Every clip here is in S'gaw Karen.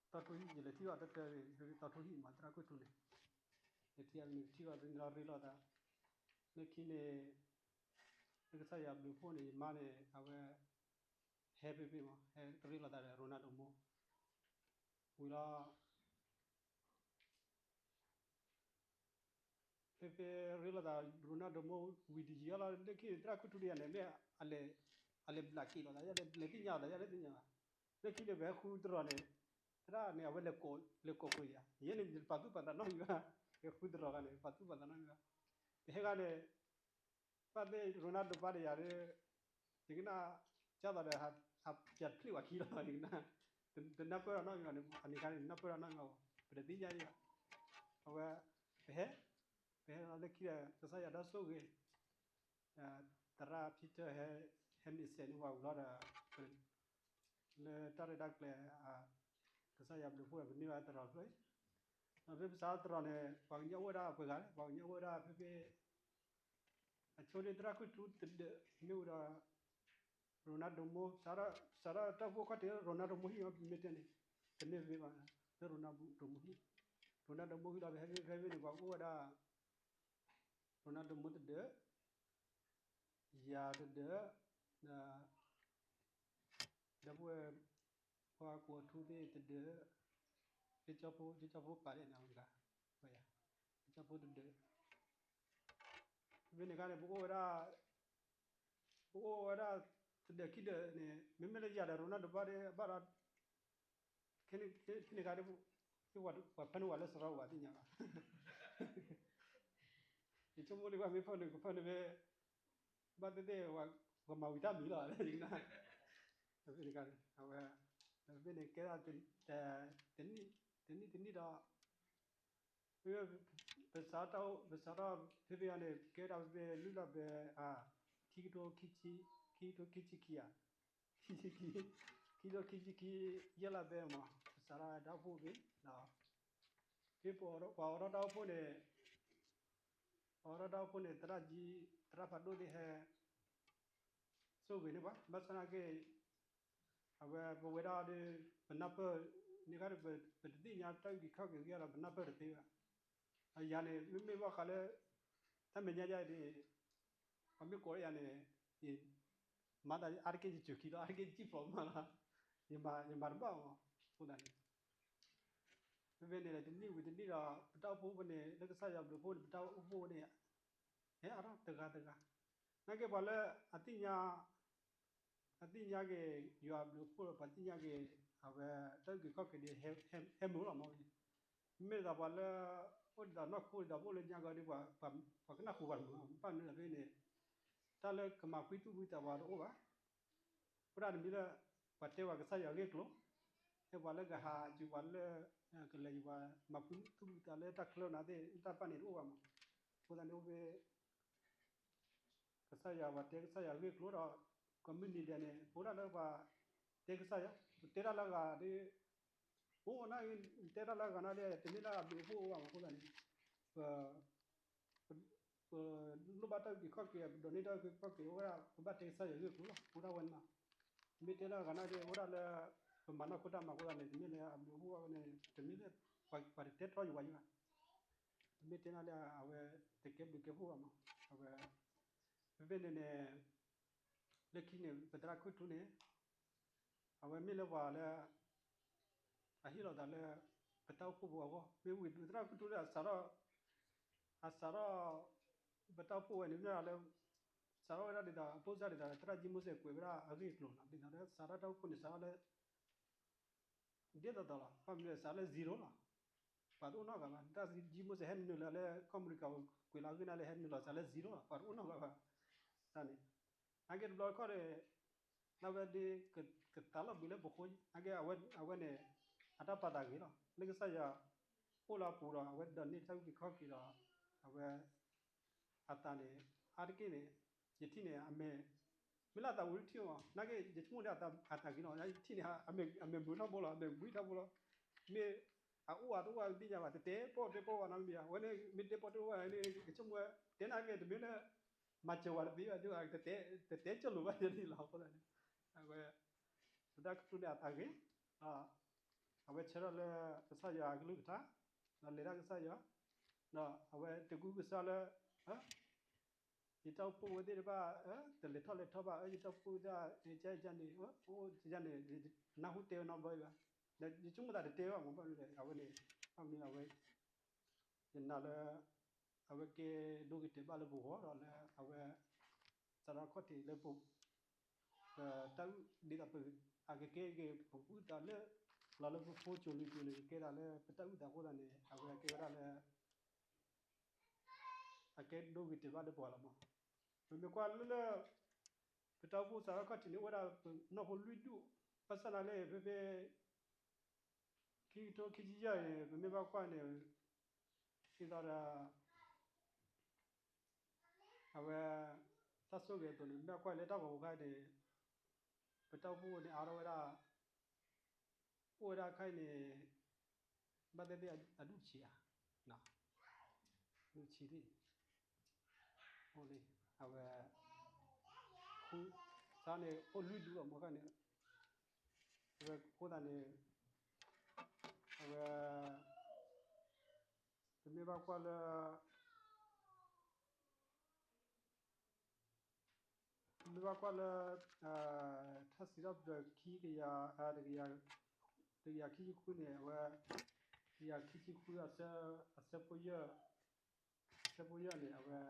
တီၢ်ထူဟံၣ် ယလဲၤထံၣ်အီၤတၢ်တၢ် တီၢ်ထူဟံၣ်မး သရၣ်ခိၣ်ထူန့ၣ်, ယထံၣ်အီၤန့ၣ် ထံၣ်အီၤန့ၣ်လီၤရ့လိာ်သး, လၢခံန့ၣ် လၢကစၢ်ယွၤဘျုးဖှိၣ်န့ၣ် ယမါန့ၣ် အဝဲ ဟဲဖဲဖဲမး ဟဲကရ့လိာ်သးဒီး Ronaldo မိၢ်, ဝံၤလီၤ ဖဲဖဲရ့လိာ်သး Ronaldo မိၢ်ဝံၤတယံာ်လီၤ လၢခံန့ၣ် သရၣ်ခိၣ်ထူတယၤန့ၣ် မ့ၢ်အလဲၤဘျးက့ၤလိာ်သး ယလဲၤသ့ၣ်ညါလိာ်သး ယလဲၤသ့ၣ်ညါဘၣ်, လၢခံန့ၣ် ပဟဲဃုတရီၤန့ၣ် သရၣ်န့ၣ် အဝဲလဲၤကိးကွံာ်ယၤ ယဲန့ၣ် ယပာ်သူၣ်ပာ်သးနီတမံၤဘၣ်, ပဟဲဃုတရီၤခါန့ၣ် ပာ်သူၣ်ပာ်သးနီတမံၤဘၣ်, ပဟဲခါန့ၣ် ဘၣ်သ့ၣ် Ronaldo ပၢ်တယၤဒီး ယကနၣ် ကၢ်သိးဒီး ဟးပျးတဖျ့ၣ်ဝဲခံလီၤ ယကနၣ်, တနၢ်ပၢၢ်ဒီးနီတမံၤဘၣ်န့ၣ် အန့ၣ်ခါန့ၣ် တနၢ်ပၢၢ်ဒီးနီတမံၤဘၣ် ပတသ့ၣ်ညါဒံးဘၣ်, အဝဲ ပဟဲ ပဟဲလီၤလၢခံဒီး ကစၢ်ယွၤတၢ်ဆိၣ်ဂ့ၤ သရၣ်ဖံထၢၣ် ဟဲမ့ၢ်စဲးန့ၢ်ပှၤဝံၤလီၤဒီး လၢတၢ်ရဲၣ်တၢ်ကျဲၤ ကစၢ်ယွၤဘျုးဖှိၣ်ဒီး ပန့ၢ်ဘၣ်တရီၤတဖျၢၣ်အံၤ, ဒီးဖဲပစးထီၣ်တရီၤန့ၣ် ပှၤကညီအိၣ်ဝဲဒၣ်ပှဲၤဂၤလဲၣ် ပှၤကညီအိၣ်ဝဲဒၣ်ဖဲဖဲ အဆိန့ၣ် သရၣ်ခိၣ်ထူတဒၢး မ့ၢ်ဝံၤဒီး Ronaldo မိၢ် စးထီၣ်တၢ်အိၣ်ဖှိၣ်ခီၣ်ထံး Ronaldo မိၢ်ဟံၣ်မ့ၢ်တဲန့ၣ် တမ့ၢ်ဖဲဘၣ် လၢ Ronaldo မိၢ်ဟံၣ်, Ronaldo မိၢ်ဟံၣ်ဒီး ဖဲဖဲဖဲန့ၣ် ပှၤကအိၣ်ဝဲဒၣ် Ronaldo မိၢ်တဒၢး ယၤတဒၢး ဒီး ဒီပုၢ်ဝဲၢ် ပှၤကိးထူသ့ၣ်တဒၢး, ကၠီဖိ ကၠီဖိပာ်ဒ်န့ၣ်တဂၤ, ကၠီဖိတဒၢး, မ့ၢ်န့ၣ်ခါန့ၣ် ပအိၣ်ဝဲဒၣ် ပအိၣ်ဝဲဒၣ်တဒၢးခံဒၢးန့ၣ် မ့မ့ၢ်လၢယၤဒီး Ronaldo ဘၣ်ဒီး ဘၣ်ဒီး ခဲန့ၣ်ခါဒီး ပှၤဖၢနုာ်ဝဲလၢစရီပူၤသ့ၣ်ညါဘၣ် ယဆိကမိၣ်ဒ်ပှၤမ့ၢ်ဖၢနုာ်ကဖၢနုာ်ဖဲ ဘၣ်သ့ၣ်သ့ၣ် ပှၤမၤဝံၤတၢ်မံၤလီၤ ယကနၣ်, အဝဲ ဖဲန့ၣ်ကဲဒၣ် တနံၣ်တနံၣ်ဒီး ပစးထီၣ် ပစးထီၣ်ဖဲဖဲအံၤန့ၣ် ကဲဒၣ်ဖဲဖဲနုာ်လီၤဖဲ ခံကထိ ခံကထိခံဆံခံဧါ ခံဆံခံ ခံကထိခံဆံခံ ယဲၢ်လါဖဲမး ပစးထီၣ်တၢ်အိၣ်ဖှိၣ်ဖဲ ဒီး ဖဲပှၤအိးထီၣ်တၢ်အိၣ်ဖှိၣ်န့ၣ် ပှၤအိးထီၣ်တၢ်အိၣ်ဖှိၣ်န့ၣ် သရၣ်ကံ သရၣ်ဖးဒိၣ်သ့ၣ်ဟဲ ဆိၣ်ဂ့ၤန့ၢ်ပှၤ ဘၣ်ဆၣ်နာ်က့ အဝဲပဝဲဒၣ်ဒီး ပနၢ်ပၢၢ် န့ၣ်ခါဒီး ပတသ့ၣ်ညါတၢ်အုၣ်က့ၤခီၣ်က့ၤဂ့ၢ်ဒီး ပနၢ်ပၢၢ်တသ့ဘၣ်. ယၤန့ၣ် မ့မ့ၢ်ဘၣ်ဃးလၢ တၢ်မဲာ်ညါယၤဒ် ပှၤမ့ၢ်ကိးယၤန့ၣ် မၤသးအါတက့ၢ်ယစၢၤခံလီၤ အါတက့ၢ်ယစံၣ်ဖျိးမးလီၤ. ယမၤတဘၣ်အီၤ အဃိသတးန့ၣ် ဖဲဖဲန့ၣ် တနံၣ်ဝံၤတနံၣ်ဒီး ပတၢ်အိၣ်ဖှိၣ်ဖဲန့ၣ် လၢကစၢ်ယွၤဘျုးဖှိၣ်န့ၣ် ပတၢ်အိၣ်ဖှိၣ်ဖဲန့ၣ် ဟဲအါထီၣ်တဂၤတဂၤ နာ်က့ပှၤလၢအသ့ၣ်ညါ အသ့ၣ်ညါက့ၤ ယွၤဘျုးဖှိၣ်ဒီး ပှၤသ့ၣ်ညါက့ၤ အဝဲ တၢ်အုၣ်က့ၤခီၣ်က့ၤဒီး ဟဲမုာ်လီၤမးဝဲန့ၣ် မ့ၢ်ဒ်သိးပှၤလၢ အိၣ်ဒ်သိးနီၢ်ခိဒ်သိးပအိၣ်လၢညါကီဒီး ပှၤကနၣ်ဃုာ်ပှၤတမုာ် ဘၣ်မနုၤလဲၣ်ဖဲန့ၣ် တၢ်လၢကမၤဖှံသူၣ်ဖှံသးပှၤတအိၣ်ဘၣ်. အိၣ်ဒၣ်တမံၤလၢ ပှၤတဲပှၤကစၢ်ယွၤဂ့ၢ်ကျိၤ ဟဲပှၤလၢကဟးစူၤပှၤလၢ ကလဲၤယူၤပှၤ မၤဖှံသူၣ်ဖှံသးလၢတၢ်ချၢနၤသ့ၣ် တၢ်တဖၣ်န့ၣ်တအိၣ်ဘၣ်မး. အဃိသတးန့ၣ်အိၣ်ဖဲ ကစၢ်ယွၤ ပှၤတဲကစၢ်ယွၤဂ့ၢ်ကျိၤဒီး community န့ၣ် ပအိၣ်ဒၣ်လၢပှၤတဲကစၢ်ယွၤ ပတဲတၢ်လၢအဂၤဒီး အိၣ်နာ်က့ တဲတၢ်လၢအဂၤနာ်က့ တမ့ၢ်လၢအဘျုးအဖှိၣ်အိၣ်ဘၣ်မး အဃိသတးန့ၣ် ပ ပလိၣ်ဘၣ်တၢ်အုၣ်က့ၤခီၣ်က့ၤ ပဒိးန့ၢ်တၢ်အုၣ်က့ၤခီၣ်က့ၤ အိၣ်ဝဲဒၣ် ပဘၣ်တဲကစၢ်ယွၤဂ့ၢ်ကျိၤလီၤ အိၣ်ဒၣ်ဝဲန့ၣ်လီၤ. မ့ၢ်တဲလၢအဂၤနာ်က့ အိၣ်ဒၣ်လၢ ပမၤနီၢ်ခိတၢ်မၤအဃိသတးန့ၣ် တမ့ၢ်လၢအဘျုးအဖှိၣ်ဘၣ်န့ၣ် တမ့ၢ်လၢ ပှၤတတဲတြီယွၤယွၤ တမ့ၢ်တဲနာ်လၢအဝဲတကဲဘျုးကဲဖှိၣ်ဘၣ်မး အဝဲ ဖဲဖဲန့ၣ်န့ၣ် လၢခံန့ၣ် ပသရၣ်ခိၣ်ထူန့ၣ် အဝဲမ့ၢ်လၢပှၤလၢ အဟ့ၣ်လီၤသးလၢ ပတၢ်အိၣ်ဖှိၣ်ဖိအဂီၢ် မ့ၢ်ဝံၤသရၣ်ခိၣ်ထူလၢအစးထီၣ် အစးထီၣ် ပတၢ်အိၣ်ဖှိၣ်ဝဲန့ၣ် မ့ၢ်လၢ စးထီၣ်ဝဲဒၣ်ဒ်သိး အဖိစၢ်ဒ်သိး သရၣ်ကံမိၢ်စဲးကွဲးဝဲဒၣ်အဂ့ၢ်အကျိၤလီၤ ဒ်သိးလၢစးထီၣ်တၢ်အိၣ်ဖှိၣ်န့ၣ် စးထီၣ်လၢ ဒ်သိးသိးလီၤ ဘၣ်မနုၤလဲၣ် စးထီၣ်လၢ zero လီၤ ပှၤတအိၣ်နီတဂၤဘၣ် သရၣ်ကံမိၢ်စဲးဟဲနုာ်လီၤလၢ ကီၢ်အမဲရကၤ ကွဲးလီၤအဂ့ၢ်နာ်လၢဟဲနုာ်လီၤစးလၢ zero လီၤ ပှၤတအိၣ်နီတဂၤဘၣ် တၢ်န့ၣ် နာ်က့တဘျီတခီၣ်န့ၣ် လၢဝဲဒ် ကသးလီၤဘှံးလၢပဃိ နာ်က့အဝဲန့ၣ် အတၢ်ပာ်သးဂ့ၤလီၤ လၢကစၢ်ယွၤ အိၣ်လၢအပူၤဒီး အဝဲဒိးန့ၢ်တၢ်အုၣ်က့ၤခီၣ်က့ၤဒီး အဝဲ အသးန့ၣ် အါတက့ၢ်န့ၣ် ယထံၣ်န့ၣ် အမဲာ် မ့ၢ်လၢအသးဝံၤထံၣ်အီၤ နာ်က့ ယဆိကမိၣ်န့ၣ် အသးဂ့ၤလီၤ ယထံၣ်န့ၣ် အမဲာ်မုာ်ထီဘိလီၤ အမဲာ်ဝံထီဘိလီၤ မ့ၢ် အအိၣ်အတအိၣ်အသ့ၣ်ညါဘၣ် တတဲပီၣ်တဲပီၣ်ဘၣ်နီတမံၤဘၣ် အဝဲန့ၣ် မ့ၢ်တဲပီၣ်တဲပီၣ်ဘၣ်န့ၣ် ကဆိကမိၣ်ဝဲ တဲနာ်က့ တမ့ၢ်လၢ မၤစၢၤဝဲတသ့ဘၣ် တတဲကၠိလိၤဘၣ်န့ၣ်လီၤ အဃိသတးန့ၣ် အဝဲ ပတၢ်ကတိၤန့ၣ်အသးဂ့ၤ ဒီး အဝဲဆၢထၢၣ်လၢကစၢ်ယွၤအကလုၢ်ကထါ, ဒီးလဲၤတၢ်ကစၢ်ယွၤ, ဒီးအဝဲတကူကစၢ်လၢ ယတၢ်အိၣ်ဖှိၣ်ဝဲသ့ၣ်တဖၣ် တလဲၤထီၣ်လဲၤထီဘၣ်, ယတၢ်အိၣ်ဖှိၣ်ဝဲသ့ၣ် ကန့ၣ် အိၣ်န့ၣ် နၢ်ဟူတဲဝဲနီတဘျီဘၣ်, ဒီးယဆိကမိၣ်သးတတဲဘၣ်မး ဘၣ်မနုၤလဲၣ် အဝဲန့ၣ် ဘၣ်မနုၤအဝဲ ယနာ်လၢ အဝဲကဲဒိဂ့ၤတဲာ်ဘၣ်လၢပဂီၢ်ဒီးလၢအဝဲ စးထီၣ်ခီၣ်ထံးလၢပ ပတၢ်အုၣ်ဒ်သိးပ အကကဲက့ၤပကအုၣ်သးလၢ လီၤလၢပဖိကၠိၤလံၤကၠိၤန့ၣ် ကကဲသးလၢပတၢ်အုၣ်သးအဃိသတးန့ၣ် အဝဲကဲဝဲဒၣ်လၢ အကဲဒိဂ့ၤတဲာ်ဘၣ်လၢပှၤလီၤမး. ပမ့ၢ်ကွၢ်လၢလၢ ပတၢ်အိၣ်ဖှိၣ်စးထီၣ်ခီၣ်ထံးန့ၣ် အိၣ်ဝဲဒၣ်ပနီၢ်ဖိလွံၢ်ဒူၣ်, ဘၣ်ဆၣ်သနာ်က့ ဖဲဖဲ ခံကထိခံဆံယဲၢ်န့ၣ် ပမ့ၢ်ဘၣ်ကွၢ်န့ၣ် ဒ်သိးဒီး အဝဲ တၢ်ဆိၣ်ဂ့ၤအသိးန့ၣ် မ့ၢ်ကွၢ်လၢတၢ်ဂီၤပူၤခါန့ၣ် ပတၢ်အိၣ်ဖှိၣ်န့ၣ် အါထီၣ်ဝဲဒၣ် အိၣ်ဝဲဒၣ်ခါအံၤန့ၣ် ဘၣ်သ့ၣ်သ့ၣ်အဒူၣ်ဆံးဧါ, ဒူၣ်ဆံးသ့ၣ် အိၣ်လံ အဝဲ ဃု သါန့ၣ် အိၣ်လွံၢ်ဒူၣ်လီၤမးခါန့ၣ် အဝဲအဃိသတးန့ၣ် အဝဲ ပမ့ၢ်ဘၣ်ကွၢ်လၢ မ့ၢ်ဘၣ်ကွၢ်လၢ ထါစံးထီၣ်ပတြၢၤခံကယၤ တကယၤ တကယၤခံဆံဃုန့ၣ် အဝဲ တကယၤခံဆံဃု အဆၢဖိယဲၢ် အဆၢဖိယဲၢ်န့ၣ် အဝဲ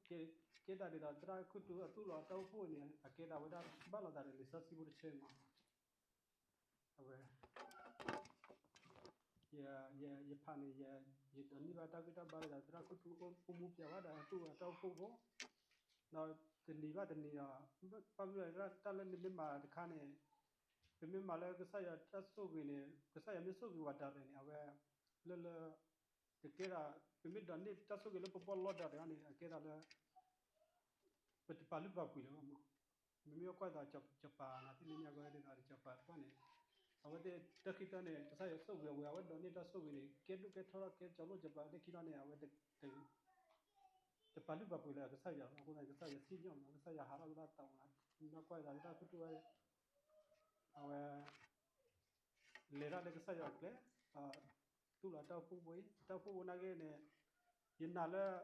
ကဲ ကဲသးဒ်သိးသရၣ်ခူၣ်တူၢ်အသူၣ်လီၤတၢ်အိၣ်ဖှိၣ်န့ၣ် အကဲသးဝဲဒၣ်ဘၣ်လိာ်သးဒီးလံာ်စီဆှံဖိတဆၢမး အဝဲ ယ ယ ယဖးန့ၣ် ယ ယဒိးန့ၢ်ဘၣ်တၢ်ဂံၢ်တၢ်ဘါဒ်သိးသရၣ်ခူၣ်တူၢ်အိၣ်မူပျဲဝဲဒၣ်အသူၣ်အတၢ်အိၣ်ဖှိၣ်ဖိ ဒီးတနံၤဘၣ်တနံၤဒီး ဘၣ်မနုၤလဲၣ် တၢ်လၢနမ့ၢ်မၤတခါန့ၣ် ပမ့ၢ်မၤလၢကစၢ်ယွၤတၢ်ဆိၣ်ဂ့ၤန့ၣ် ကစၢ်ယွၤမ့ၢ်ဆိၣ်ဂ့ၤဝဲဒၣ်န့ၣ် အဝဲ လၢလၢ တကဲဒၣ် ပမ့ၢ်ဒိးန့ၢ်တၢ်ဆိၣ်ဂ့ၤလၢပဘီၣ်လီၢ်ဒၣ်န့ၣ် အကဲဒၣ်လၢ ပတပာ်လုၢ်ပာ်ပှ့ၤလၢၤဘၣ်မး. မ့မ့ၢ်ကွၢ်သိးစီၤပၤ နသ့ၣ်လၢညါကီဒ်သိးစီၤပၤတဖၣ်န့ၣ် အဝဲသ့ၣ်တၢ်ခံတၢ်န့ၣ် ကစၢ်ယွၤဆိၣ်ဂ့ၤဝဲ အဝဲဒိးန့ၢ်တၢ်ဆိၣ်ဂ့ၤန့ၣ် ကဲဒိၣ်ကဲထီၣ်ကဲကၠီလိၣ်စီၤပၤလၢခံလီၤန့ၣ် အဝဲ တပာ်လုၢ်ပာ်ပှ့ၤလၢကစၢ်ယွၤလီၤ. အဃိသတး ကစၢ်ယွၤစံၣ်ညီၣ်မး ကစၢ်ယွၤဟးထီၣ်ဝဲဒၣ်တၢ်အိၣ်လၢ မ့ၢ်ကွၢ်သိးတၢ်ခူၣ်တူၢ်ဝဲ အဝဲ လဲၤတၢ်လၢကစၢ်ယွၤအကျဲ တူၢ်လီၤတၢ်အိၣ်ဖှိၣ်ဖိအံၤ တၢ်အိၣ်ဖှိၣ်ဖိနာ်က့န့ၣ် ယနာ်လၢ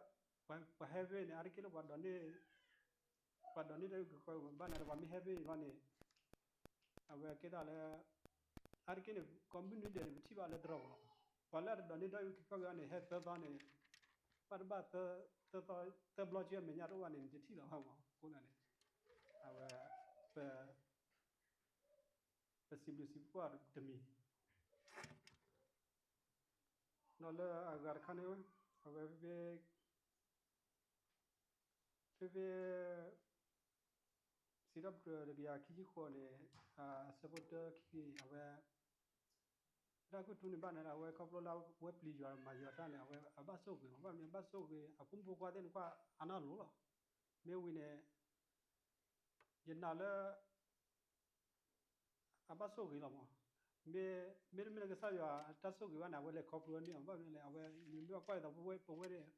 ပှၤဟဲဖ့န့ၣ် အါတက့ၢ်လၢပှၤဒိးန့ၢ် ပှၤဒိးန့ၢ်တၢ်အုၣ်က့ၤခီၣ်က့ၤဘၣ်န့ၣ် ပှၤမ့ၢ်ဟဲဖ့အံၤဘၣ်န့ၣ် အဝဲကဲဒၣ်လၢ အါတက့ၢ်န့ၣ် ကိးမုၢ်နွံဒဲးန့ၣ် ပထံၣ်ဘၣ်လၢတရီၢ်လီၤ. ပှၤလၢအတဒိးန့ၢ်တၢ်အုၣ်က့ၤခီၣ်က့ၤဘၣ်န့ၣ် ဟဲသၢသီန့ၣ် ဘၣ်တဘၣ် သၢဘျီက့အမဲာ်ညါတအိၣ်ဘၣ်န့ၣ် နတထံၣ်လီၤဘၣ်မး. အဃိသတးန့ၣ် အဝဲ ပ ပစံးဘျုးစံးဖှိၣ်တမံၤ ဒီးလၢအဂၤတခါန့ၣ် အဝဲဖဲ ဖဲဖဲ စံးထီၣ်ပတြၢၤတကယၤခံဆံဃိးန့ၣ် အဆၢဖိတၢခံန့ၣ် အဝဲ သရၣ်ခူၣ်တူၢ်န့ၣ်ဘၣ်န့ၣ် အဝဲခီဖျိလၢအဝဲပျံၤယွၤမၤယွၤတၢ်န့ၣ် အဝဲအဘၣ်ဆိၣ်ဂ့ၤမး ဘၣ်မနုၤအဘၣ်ဆိၣ်ဂ့ၤ အဖိမုၣ်ဖိခွါသ့ၣ်န့ၣ်ကွၢ်အနၢ်လိၤလီၤ. မ့ၢ်ဝံၤန့ၣ် ယနာ်လၢ အဘၣ်ဆိၣ်ဂ့ၤလီၤမး. မ့မ့ၢ်လၢကစၢ်ယွၤတၢ်ဆိၣ်ဂ့ၤဘၣ်န့ၣ် အဝဲလဲၤခီဖျိန့ၢ်အီၤ ဘၣ်မနုၤလဲၣ် အဝဲမ့မ့ၢ်ဘၣ်ကွၢ်ဒ်သိးပဝဲပဝဲန့ၣ်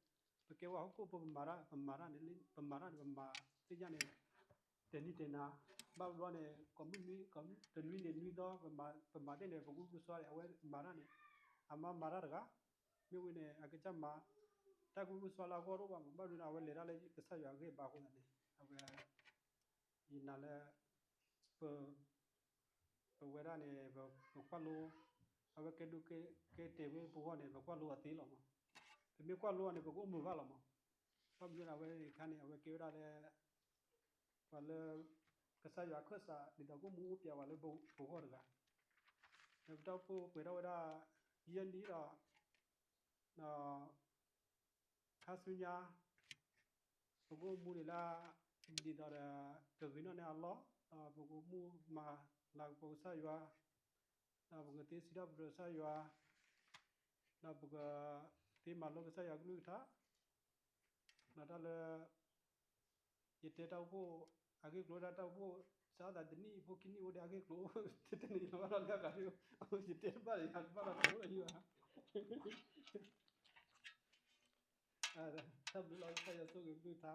ပကဲဝဲဟီၣ်ခိၣ်ဖိပမၤတၢ် ပမၤတၢ်န့ၣ် ပမၤတၢ်န့ၣ် ပမၤသ့ၣ်ညါန့ၣ် တနံၤတနၤ ဘၣ်ဘျီန့ၣ် ကိးမုၢ်နွံ တနွံန့ၣ်နွံသီ ပမၤသ့ၣ်န့ၣ် ပကူပကူဆှါန့ၣ် အဝဲမၤတၢ်န့ၣ် အမၤမၤတၢ်တဂၤ မ့ၢ်ဝံၤန့ၣ် အကစၢ်မၤ တၢ်ကူပကူဆှါလၢအဂီၢ်တအိၣ်ဘၣ်မး ဘၣ်မနုၤန့ၣ် အဝဲလဲၤတၢ်လၢကစၢ်ယွၤအဂ့ၢ်အဘါအဃိသတးန့ၣ် အဝဲ ယနာ်လၢ ပ ပဝဲဒၣ်န့ၣ် ပကွၢ်လိ အဝဲကဲဒိၣ်ကဲတဲာ်ဝဲပဂီၢ်န့ၣ် ပကွၢ်လိအသ့လီၤမး. ပမ့ၢ်ကွၢ်လိအီၤန့ၣ် ပကအိၣ်မုာ်ဘၣ်လီၤမး. ဘၣ်မနုၤအဝဲတခါန့ၣ် အဝဲကဲဝဲဒၣ်လၢ ပှၤလၢ ကစၢ်ယွၤအခၢၣ်စး ဒ်သိးကအိၣ်မူအိၣ်ပျဲဝဲလၢပဂီၢ်တဂၤ လၢပတၢ်အိၣ်ဖှိၣ်ပှဲၤထီၣ်ဝဲဒၣ် ယဲၢ်နံၣ်ဒီး ဒီး ခါဆူညါ ပကအိၣ်မူန့ၣ်လၢ ဒ်သိးဒီး ကဂ့ၤနီၣ်န့ၢ်အလီၢ် ဒီးပကအိၣ်မူမၤလၤကပီၤကစၢ်ယွၤ ဒီးပကသ့စံးထီၣ်ပတြၢၤကစၢ်ယွၤ ဒီးပကသ့မၤလိကစၢ်ယွၤကလုၢ်ကထါ ဒီးတၢ်လၢ ယတဲတၢ်အိၣ်ဖှိၣ် အဂ့ၢ်ကျိၤဒၣ်တၢ်အိၣ်ဖှိၣ် စးသးတနံၣ်ဖိခံနံၣ်အိၣ်ဒီးအဂ့ၢ်ကျိၤ တနံၣ်လီၤဘၣ်ဒီးလၢအဂၤ ယတဲတဘၣ်ဒီးယၤတဘၣ်ဒီးတအိၣ်လၢယွၤ တၢ်ဘျုးလီၤ ကစၢ်ယွၤဆိၣ်ဂ့ၤကလုၢ်ကထါ